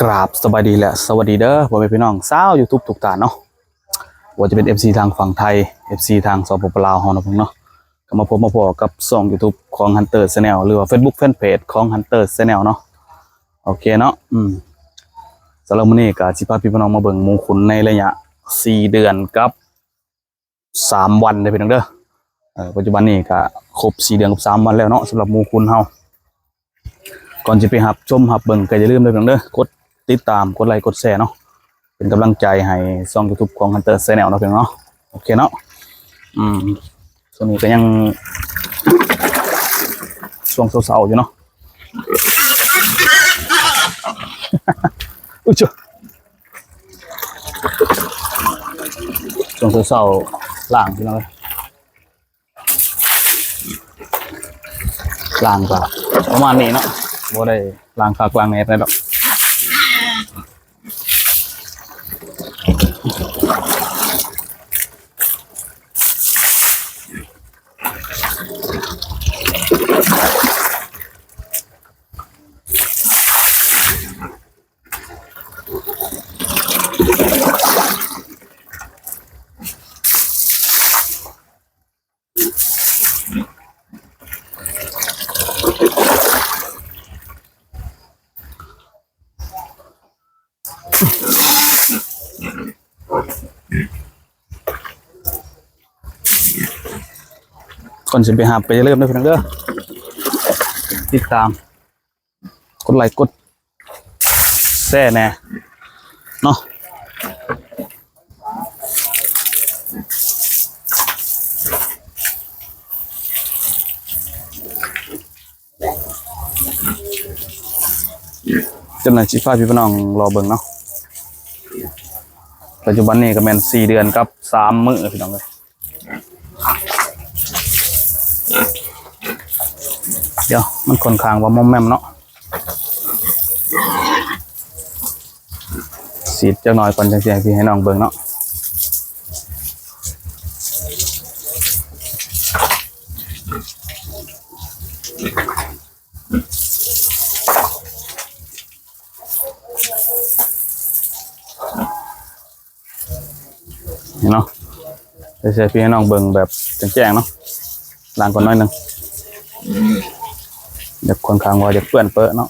ກາບສະບາຍດີ ແລະ ສະຫວັດດີເດີ ພໍ່ແມ່ພີ່ນ້ອງຊາວຢູທູບທຸກທ່ານເນາະ, ບໍ່ວ່າຈະເປັນເອັຟຊີທາງຝັ່ງໄທ ເອັຟຊີທາງ ສປປ ລາວ ເຮົາເນາະ ເພິ່ນເນາະ, ກໍມາພົບມາພໍ້ກັບຊ່ອງຢູທູບຂອງ Hunter Channel ຫຼືວ່າ Facebook Fanpage ຂອງ Hunter Channel ເນາະ. ໂອເຄເນາະ ອືມ ສຳລັບມື້ນີ້ກໍຊິພາພີ່ພານ້ອງມາເບິ່ງໝູຂຸນໃນໄລຍະສີ່ເດືອນກັບ ສາມວັນເດີພີ່ນ້ອງເດີ. ເອີ ປັດຈຸບັນນີ້ກະຄົບສີ່ເດືອນກັບສາມວັນແລ້ວເນາະ ສຳລັບໝູຂຸນເຮົາ. ກ່ອນຊິໄປຮັບຊົມຮັບເບິ່ງ ກໍຢ່າລືມເດີພີ່ນ້ອງເດີ ກົດຕິດຕາມ ກົດໄລ ກົດແຊເນາະ ເປັນກຳລັງໃຈໃຫ້ຊ່ອງຢູທູບຂອງ Hunter Channel ເນາະພີ່ນ້ອງເນາະ. ໂອເຄເນາະ ອືມ ຊ່ວງນີ້ກໍຍັງຊ່ວງເຊົ້າໆຢູ່ເນາະ ອຸ້ຍ ຊ່ວງເຊົ້າໆ ລ້າງພີ່ນ້ອງເອີຍ ລ້າງກໍປະມານນີ້ເນາະ ບໍ່ໄດ້ລ້າງຄັກລ້າງແນ່ປານໃດດອກ. ກ່ອນຊິໄປຮັບກໍຢ່າລືມເດີພີ່ນ້ອງເດີ ຕິດຕາມ ກົດໄລກົດແຊແດ່ເນາະ. ຈັ່ງໃດຊິພາພີ່ພານ້ອງລໍເບິ່ງເນາະ. ປັດຈຸບັນນີ້ກໍແມ່ນສີ່ເດືອນກັບສາມມື້ພີ່ນ້ອງເອີຍ. ດຽວ ມັນຂ້ອນຂ້າງວ່າມອມແມມເນາະ ສີດຈັກໜ້ອຍກ່ອນ ຈັ່ງຊິໃຫ້ພີ່ໃຫ້ນ້ອງເບິ່ງເນາະ. ນີ້ເນາະ ໃຫ້ພີ່ໃຫ້ນ້ອງເບິ່ງແບບແຈ້ງໆເນາະ. ລ້າງກ່ອນໜ້ອຍໜຶ່ງ ຢາກ ຂ້ອນຂ້າງວ່າຢາກເປື້ອນເປິເນາະ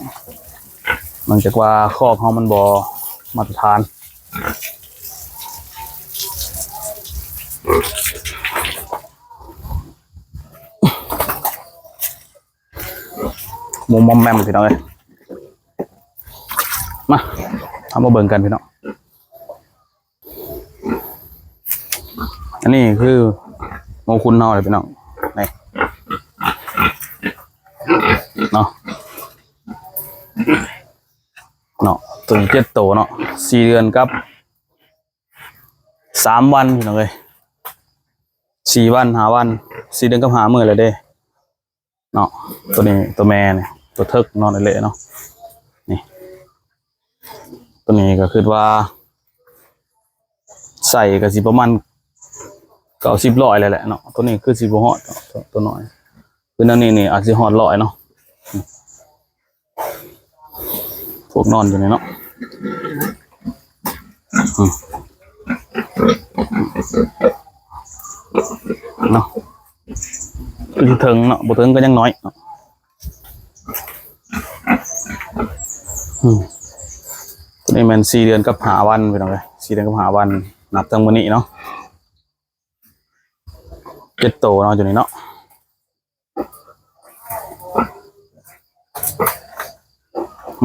ເນື່ອງຈາກວ່າຄອກເຮົາມັນບໍ່ມາດຕະຖານ. ໝູມອມແມມພີ່ນ້ອງເອີຍ. ມາ ເຮົາມາເບິ່ງກັນພີ່ນ້ອງ. ອັນນີ້ຄືໝູຂຸນເຮົາເດ້ພີ່ນ້ອງ ນີ້ເນາະ ເນາະ ໂຕນີ້ເຈັດໂຕເນາະ ສີ່ເດືອນກັບສາມວັນພີ່ນ້ອງເອີຍ ສີ່ວັນ ຫ້າວັນ ສີ່ເດືອນກັບຫ້າມື້ແລ້ວເດ້. ເນາະ ໂຕນີ້ ໂຕແມ່ນີ້ ໂຕເຖິກນອນເອເລເນາະ ນີ້ ໂຕນີ້ກໍຄິດວ່າໄຊກໍຊິປະມານເກົ້າສິບຮ້ອຍແລ້ວແຫຼະເນາະ. ໂຕນີ້ຄືຊິບໍ່ຮອດເນາະ ໂຕ ໂຕນ້ອຍ ຄືແນວນີ້ນີ້ອາດຊິຮອດຮ້ອຍເນາະ. ພວກນອນຢູ່ນີ້ເນາະ ອືມ ເນາະ ຄືຊິເຖິງເນາະ ບໍ່ເຖິງກໍຍັງນ້ອຍເນາະ. ອືມ ໂຕນີ້ແມ່ນສີ່ເດືອນກັບຫ້າວັນ ພີ່ນ້ອງເອີຍ ສີ່ເດືອນກັບຫ້າວັນ ນັບຕັ້ງມື້ນີ້ເນາະ ເຈັດໂຕເນາະ ຢູ່ນີ້ເນາະ.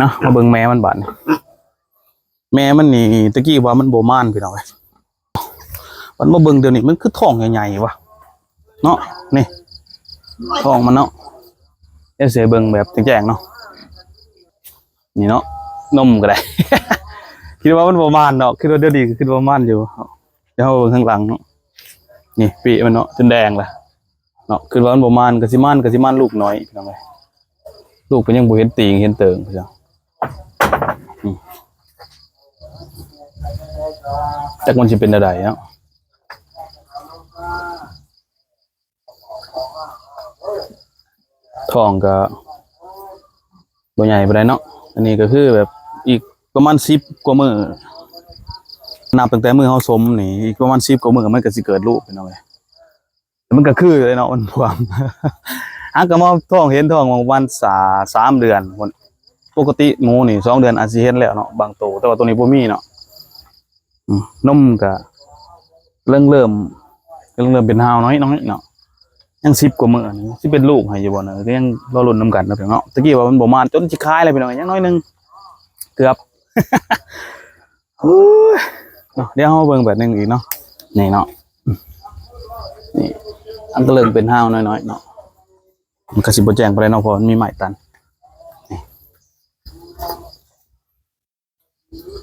ນະ ມາເບິ່ງແມ່ມັນບາດນີ້ ແມ່ມັນນີ້ຕະກີ້ວ່າມັນບໍ່ມານພີ່ນ້ອງເອີຍ ມັນມາເບິ່ງດຽວນີ້ມັນຄືທ້ອງໃຫຍ່ໆຫວະເນາະ. ນີ້ທ້ອງມັນເນາະ ເຮັດໃຫ້ເບິ່ງແບບແຈ້ງໆເນາະ ນີ້ເນາະ ນົມກໍໄດ້ ຄິດວ່າມັນບໍ່ມານເນາະ ຄິດວ່າດຽວນີ້ກໍຄິດວ່າມານຢູ່. ດຽວເຮົາເບິ່ງທາງຫຼັງເນາະ ນີ້ປີກມັນເນາະ ຈົນແດງລະເນາະ ຄິດວ່າມັນບໍ່ມານ ກໍຊິມານ ກໍຊິມານລູກນ້ອຍພີ່ນ້ອງເອີຍ ລູກເພິ່ນຍັງບໍ່ເຫັນຕີງເຫັນເຕີງ ອືມ ຈັກມັນຊິເປັນແນວໃດເນາະ. ທ້ອງກໍບໍ່ໃຫຍ່ປານໃດເນາະ. ອັນນີ້ກໍຄືແບບອີກປະມານສິບກວ່າມື້ ນັບຕັ້ງແຕ່ມື້ເຮົາສົມນີ້ ອີກປະມານສິບກວ່າມື້ມັນກໍຊິເກີດລູກ ພີ່ນ້ອງເອີຍ. ມັນກໍຄືເລີຍເນາະ ມັນພວມ. ຫາກໍມາທ້ອງ ເຫັນທ້ອງປະມານສາມເດືອນພຸ້ນ. ປົກກະຕິໝູນີ້ສອງເດືອນອາດຊິເຫັນແລ້ວເນາະ ບາງໂຕ, ແຕ່ວ່າໂຕນີ້ບໍ່ມີເນາະ. ອືມ ນົມກະເລີ່ມ ເລີ່ມ ເລີ່ມເປັນຮາວນ້ອຍໆເນາະ. ຍັງສິບກວ່າມື້ນີ້ ຊິເປັນລູກໃຫ້ຢູ່ບໍ່ເນາະ, ກໍຍັງລໍລຸ້ນນຳກັນເນາະ ພີ່ນ້ອງເນາະ. ຕະກີ້ວ່າມັນບໍ່ມານ ຈົນຊິຂາຍແລ້ວ ພີ່ນ້ອງ, ຍັງໜ້ອຍໜຶ່ງ ເກືອບ. ໂອ້ຍ ເນາະ, ດຽວເຮົາເບິ່ງແບບໜຶ່ງອີກເນາະ. ນີ້ເນາະ ນີ້ ອັນກໍເລີ່ມເປັນຮາວນ້ອຍໆເນາະ. ມັນກໍຊິບໍ່ແຈ້ງປານໃດເນາະ ເພາະມັນມີໄມ້ຕັນ.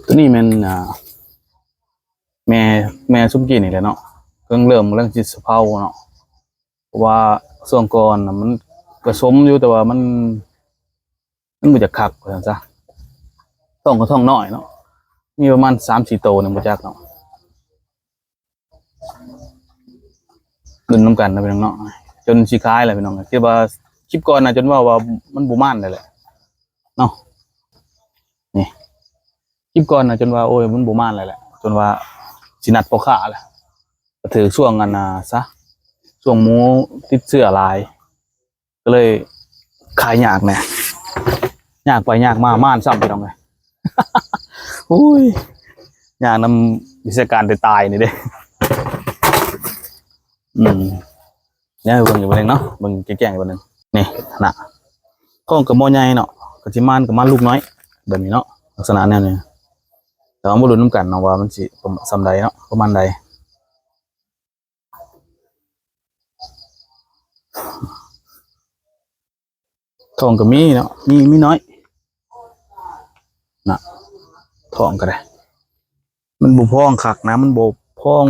ຕົວນີ້ແມ່ນ ອ່າ ແມ່ ແມ່ຊຸມກີ້ນີ້ແຫຼະເນາະ, ເລີ່ມ ເລີ່ມ ເລີ່ມຊິສະເພົາເນາະ. ເພາະວ່າຊ່ວງກ່ອນນະ ມັນກະສົມຢູ່ ແຕ່ວ່າມັນ ມັນບໍ່ຢາກຄັກ ວ່າຊັ້ນຊະ. ທ້ອງກໍທ້ອງນ້ອຍເນາະ, ມີປະມານສາມສີ່ໂຕນີ້ ບໍ່ຈັກເນາະ. ລຸ້ນນຳກັນນະ ພີ່ນ້ອງເນາະ, ຈົນຊິຂາຍແລ້ວ ພີ່ນ້ອງ. ຄິດວ່າຄລິບກ່ອນນະ ຈົນເວົ້າວ່າມັນບໍ່ມານແລ້ວແຫຼະເນາະ. ນີ້ ຄລິບກ່ອນນະ ຈົນວ່າ ໂອ້ຍ ມັນບໍ່ມານແລ້ວແຫຼະ, ຈົນວ່າຊິນັດພໍ່ຄ້າແລ້ວ. ກໍຖືກຊ່ວງອັນນະຊະ ຊ່ວງໝູຕິດເຊື້ອຫຼາຍ ກໍເລີຍຂາຍຍາກແດ່, ຍາກໄປຍາກມາ ມານຊ້ຳ ພີ່ນ້ອງເອີຍ. ໂອ້ຍ ຍາກນຳວິຊາການແຕ່ຕາຍນີ້ເດ້. ອືມ ດຽວໃຫ້ເບິ່ງອີກບາດໜຶ່ງເນາະ, ເບິ່ງແຈ້ງໆອີກບາດໜຶ່ງ. ນີ້ນະ ທ້ອງກໍບໍ່ໃຫຍ່ເນາະ, ກໍຊິມານກໍມານລູກນ້ອຍແບບນີ້ເນາະ, ລັກສະນະແນວນີ້. ແຕ່ວ່າມາລຸ້ນນຳກັນເນາະ ວ່າມັນຊິປະມານສ່ຳໃດເນາະ, ປະມານໃດ. ທ້ອງກໍມີເນາະ, ມີ ມີນ້ອຍນະ, ທ້ອງກໍໄດ້ ມັນບໍ່ພອງຄັກນະ, ມັນບໍ່ພອງ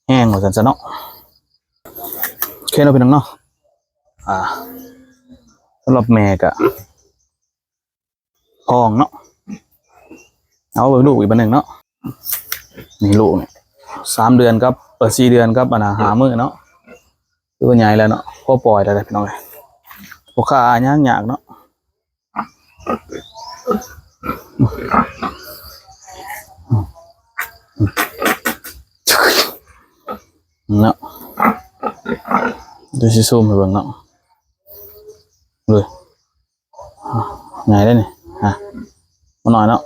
ແຮງ ວ່າຊັ້ນຊະເນາະ. ໂອເຄເນາະ ພີ່ນ້ອງເນາະ, ອ່າ ສຳລັບແມ່ກໍ ທ້ອງເນາະ. ເອົາເບິ່ງລູກອີກບາດໜຶ່ງເນາະ. ນີ້ລູກນີ້ ສາມເດືອນກັບ ເອີ ສີ່ເດືອນກັບອັນນະ ຫ້າມື້ເນາະ, ຖືວ່າໃຫຍ່ແລ້ວເນາະ, ພໍປ່ອຍໄດ້ແລ້ວ ພີ່ນ້ອງເອີຍ. ພໍ່ຄ້າຫາຍາກໆເນາະ ເນາະ. ດຽວຊິຊູມໃຫ້ເບິ່ງເນາະ ເລີຍ. ງ່າຍເດ້ນີ້ ຮະ ບໍ່ນ້ອຍເນາະ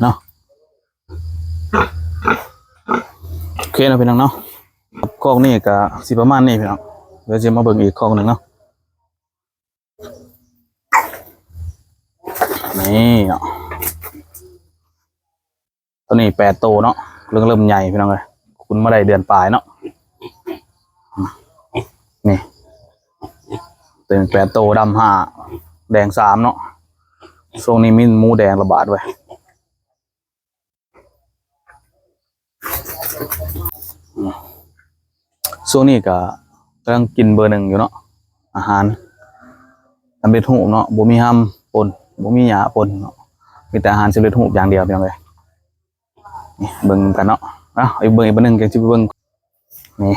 ເນາະ. ໂອເຄເນາະ ພີ່ນ້ອງເນາະ, ຄອກນີ້ກະຊິປະມານນີ້ ພີ່ນ້ອງ. ດຽວຊິມາເບິ່ງອີກຄອກໜຶ່ງເນາະ. ນີ້ເນາະ ຕົວນີ້ແປດໂຕເນາະ, ເລີ່ມ ເລີ່ມໃຫຍ່ ພີ່ນ້ອງເອີຍ. ຂຸນມາໄດ້ເດືອນປາຍເນາະ. ນີ້ ເປັນແປດໂຕ, ດຳຫ້າ ແດງສາມເນາະ. ຊ່ວງນີ້ມີໝູແດງລະບາດເວີຍ. ຊ່ວງນີ້ກະກຳລັງກິນເບີໜຶ່ງຢູ່ເນາະ, ອາຫານສຳເລັດຮູບເນາະ, ບໍ່ມີຮຳປົນ ບໍ່ມີຫຍ້າປົນເນາະ, ມີແຕ່ອາຫານສຳເລັດຮູບຢ່າງດຽວ ພີ່ນ້ອງເອີຍ. ນີ້ເບິ່ງນຳກັນເນາະ, ເອົາ ອີກເບິ່ງອີກເບີໜຶ່ງ ຈັ່ງຊິໄປເບິ່ງ. ນີ້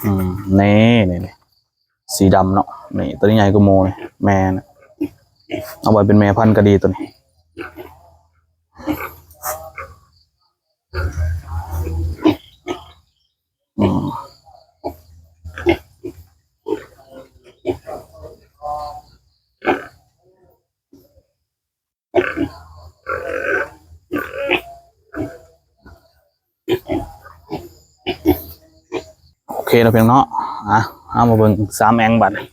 ອືມ ນີ້ ນີ້ ສີດຳເນາະ. ນີ້ ຕົວນີ້ໃຫຍ່ກວ່າໝູນີ້ ແມ່ນ ເອົາໄວ້ເປັນແມ່ພັນກໍດີຕົວນີ້. ອືມ ໂອເຄເນາະ ພີ່ນ້ອງເນາະ. ອ່ະ ເຮົາມາເບິ່ງສາມແອງບາດນີ້.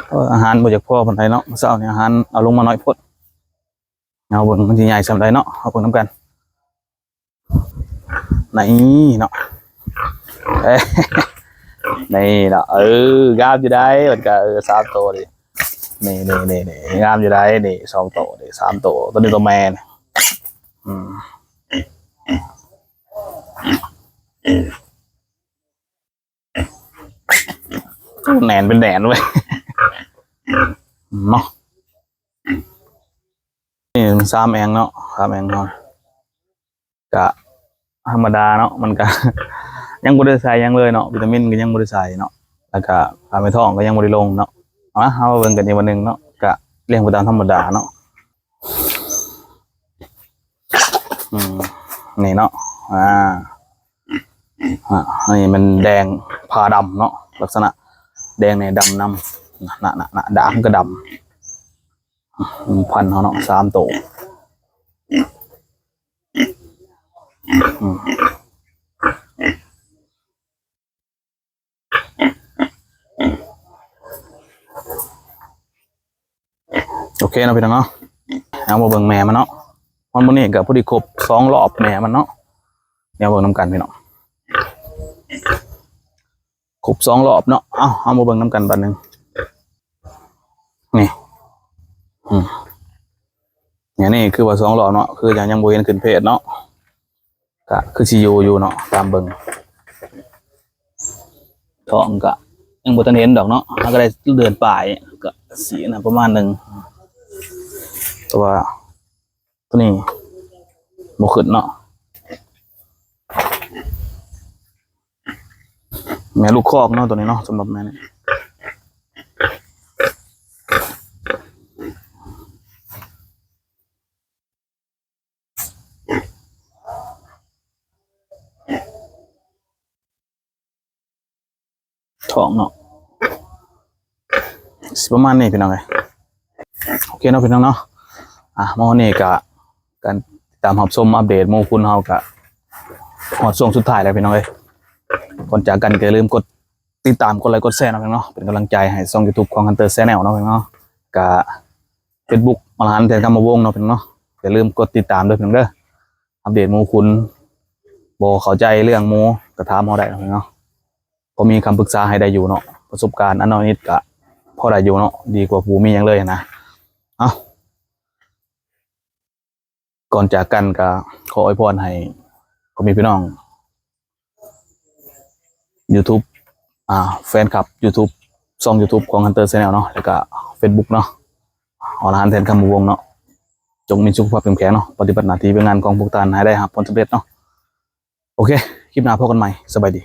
ເອີ ອາຫານບໍ່ຢາກພໍປານໃດເນາະ, ມື້ເຊົ້ານີ້ອາຫານເອົາລົງມາໜ້ອຍໂພດ. ເຮົາເບິ່ງມັນຊິໃຫຍ່ສ່ຳໃດເນາະ, ເຮົາເບິ່ງນຳກັນ. ນີ້ເນາະ ເອີ ນີ້ເນາະ ເອີ ງາມຢູ່ໃດ໋ ມັນກະ ເອີ ສາມໂຕນີ້. ນີ້ ນີ້ ນີ້ ນີ້ ງາມຢູ່ໃດ໋ ນີ້ ສອງໂຕນີ້ ສາມໂຕ. ໂຕນີ້ໂຕແມ່ນ ອືມ ແໜ້ນເປັນແໜ້ນເວີຍ. ເນາະ. ນີ້ສາມແອງເນາະ ສາມແອງເຮົາ ກະທຳມະດາເນາະ ມັນກະ ຍັງບໍ່ໄດ້ໃສ່ຫຍັງເລີຍເນາະ ວິຕາມິນກໍຍັງບໍ່ໄດ້ໃສ່ເນາະ ແລ້ວກະປາໄມ້ທອງກໍຍັງບໍ່ໄດ້ລົງເນາະ. ເອົາລະ ເຮົາມາເບິ່ງກັນອີກບາດໜຶ່ງເນາະ ກະລ້ຽງໄປຕາມທຳມະດາເນາະ. ອືມ ນີ້ເນາະ ອ່າ ອ່າ ອັນນີ້ມັນແດງຜ່າດຳເນາະ ລັກສະນະແດງແດ່ດຳນຳ ນະ ນະ ນະ ດາກມັນກໍດຳ. ອືມ ພັນເຮົາເນາະ ສາມໂຕ. ອືມ ໂອເຄເນາະພີ່ນ້ອງເນາະ ເຮົາມາເບິ່ງແມ່ມັນເນາະ. ຮອດມື້ນີ້ກໍພໍດີຄົບສອງລອບແມ່ມັນເນາະ. ດຽວເບິ່ງນຳກັນພີ່ນ້ອງ ຄົບສອງລອບເນາະ. ເອົ້າ ເຮົາມາເບິ່ງນຳກັນບາດໜຶ່ງ ນີ້ ອືມ ອັນນີ້ຄືວ່າສອງລອບເນາະ ຄືຍັງ ຍັງບໍ່ເຫັນຂຶ້ນເພດເນາະ ກະຄືຊິຢູ່ຢູ່ເນາະ ຕາມເບິ່ງ. ທ້ອງກະຍັງບໍ່ທັນເຫັນດອກເນາະ ເຮົາກໍໄດ້ເດືອນປາຍ ກະຊິນະປະມານໜຶ່ງ ແຕ່ວ່າ ຕົວນີ້ບໍ່ຂຶ້ນເນາະ ແມ່ລູກຄອກເນາະ ຕົວນີ້ເນາະ ສຳລັບແມ່ນີ້. ທ້ອງເນາະ ຊິປະມານນີ້ພີ່ນ້ອງເອີຍ. ໂອເຄເນາະພີ່ນ້ອງເນາະ ອ່ະ ມາຮອດນີ້ກະ ການຕິດຕາມຮັບຊົມອັບເດດໝູຂຸນເຮົາກະຮອດຊ່ວງສຸດທ້າຍແລ້ວພີ່ນ້ອງເອີຍ. ກ່ອນຈາກກັນກໍຢ່າລືມກົດຕິດຕາມ ກົດໄລ ກົດແຊເນາະພີ່ນ້ອງເນາະ ເປັນກຳລັງໃຈໃຫ້ຊ່ອງຢູທູບຂອງ Hunter Channel ເນາະພີ່ນ້ອງເນາະ. ກະ Facebook ອລະຫັນ ແທນຄຳມະວົງເນາະພີ່ນ້ອງເນາະ ຢ່າລືມກົດຕິດຕາມເດີພີ່ນ້ອງເດີ. ອັບເດດໝູຂຸນ ບໍ່ເຂົ້າໃຈເລື່ອງໝູກໍຖາມເຮົາໄດ້ເນາະພີ່ນ້ອງເນາະ. ພໍມີຄຳປຶກສາໃຫ້ໄດ້ຢູ່ເນາະ ປະສົບການອັນນ້ອຍນິດກະພໍໄດ້ຢູ່ເນາະ ດີກວ່າບໍ່ມີຫຍັງເລີຍຫັ້ນນະ. ເອົ້າ ກ່ອນຈາກກັນກະຂໍອວຍພອນໃຫ້ພໍ່ແມ່ພີ່ນ້ອງຢູທູບ ອ່າ ແຟນຄລັບຢູທູບ ຊ່ອງຢູທູບຂອງ Hunter Channel ເນາະ ແລ້ວກະ Facebook ເນາະ ອລະຫັນ ແທນຄຳມະວົງເນາະ ຈົ່ງມີສຸຂະພາບເຂັ້ມແຂງເນາະ ປະຕິບັດໜ້າທີ່ວຽກງານຂອງພວກທ່ານໃຫ້ໄດ້ຮັບຜົນສຳເລັດເນາະ. ໂອເຄ ຄລິບໜ້າພໍ້ກັນໃໝ່ ສະບາຍດີ.